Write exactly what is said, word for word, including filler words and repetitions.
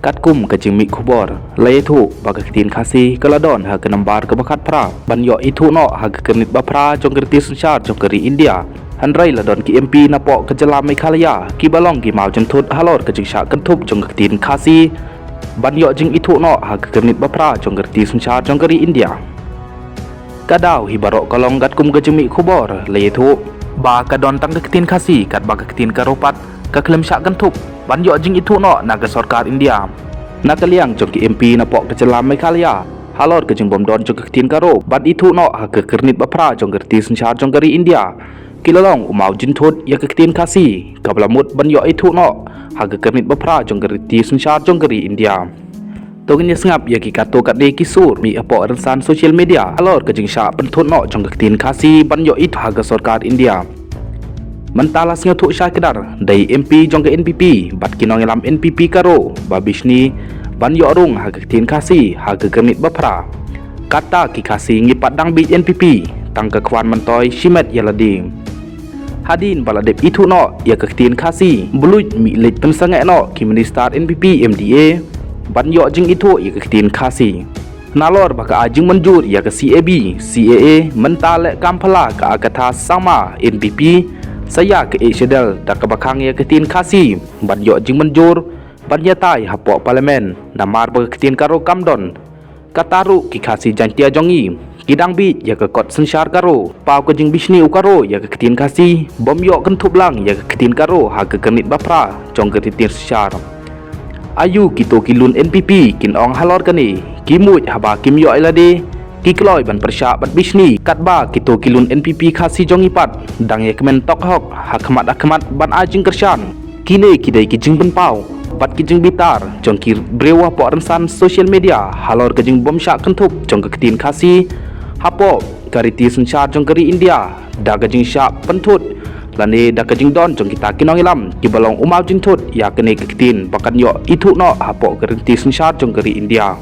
Katkum ka jingmih khubor, la ïathuh ba ka ktien Khasi ka la don ha ka nambar kaba khatphra ban ïoh ithuh noh ha ka kyrnit baphra jong ka riti synshar jong ka ri India. Hynrei la don ki M P napoh ka jylla Meghalaya kiba long ki mawjynthut halor ka jingshah kynthup jong ka ktien Khasi ban ïoh jingithuh noh ha ka kyrnit baphra jong ka riti synshar jong ka ri India. Ka daw hi baroh ka long katkum ka jingmih khubor, la ïathuh ba ka don tang ka ktien Khasi katba ka ktien Garo pat ka khlem shah kynthup ban ïoh jingithuh noh na ka sorkar India. Na ka liang jong ki M P napoh ka jylla Meghalaya, halor ka jingbym don jong ka ktien Garo ban ithuh noh ha ka kyrnit baphra jong ka riti synshar jong ka ri India, ki la long u mawjynthut ïa ka ktien Khasi kaba la mut ban ïoh ithuh noh ha ka kyrnit baphra jong ka riti synshar jong ka ri India. To ngin ïa sngap ïa ki katto katne ki sur mih hapoh rynsan social media halor ka jingshah pynthut noh jong ka ktien Khasi ban ïoh ithuh ha ka sorkar India. Mynta la sngewthuh shai kdar da i M P jong ka N P P bad ki nongïalam N P P Garo ba bishni ban ïoh rung ha ka ktien Khasi ha ka kyrnit baphra. Kata ki Khasi ngi pat dang bieit N P P, tang ka khwan myntoi shimet ïa lade. Hadien ba la dep ithuh noh ïa ka ktien Khasi, bluit mih leit pynsangeh noh ki minister N P P M D A ban ïoh jingithuh ïa ka ktien Khasi. Nalor ba ka ai jingmynjur ïa ka C A B, C A A, mynta leh kam phylla ka Agatha Sangma, N P P, sa ïa ka Eighth Schedule da kaba khang ïa ka ktien Khasi ban ïoh jingmynjur ban ïatai hapoh Parliament, namar ba ka ktien Garo kam don. Kata ruh ki Khasi Jaiñtia jong ngi ki dang bieit ïa ka kot synshar Garo. Paw ka jingbishni u Garo ïa ka ktien Khasi bym ïoh kynthup lang ïa ka ktien Garo ha ka kyrnit baphra jong ka riti synshar. Aïu kito ki lun N P P kin ong halor kane, ki mut haba kim ïoh ïa lade ki kloi ban pyrshah bad bishni, katba kito ki lun N P P Khasi jong ngi pat dang ïa kmen tok hok ha khmat ha khmat ban ai jingkyrshan. Kine ki dei ki jingpynpaw bad ki jingbitar jong ki briew hapoh rynsan social media halor ka jingbym shah kynthup jong ka ktien Khasi hapoh ka riti synshar jong ka ri India da ka jingshah pynthut lane da ka jingdon jong kita ki nongïalam kiba long u mawjynthut ïa kane ka ktien ba kan ïoh ithuh noh hapoh ka riti synshar jong ka ri India.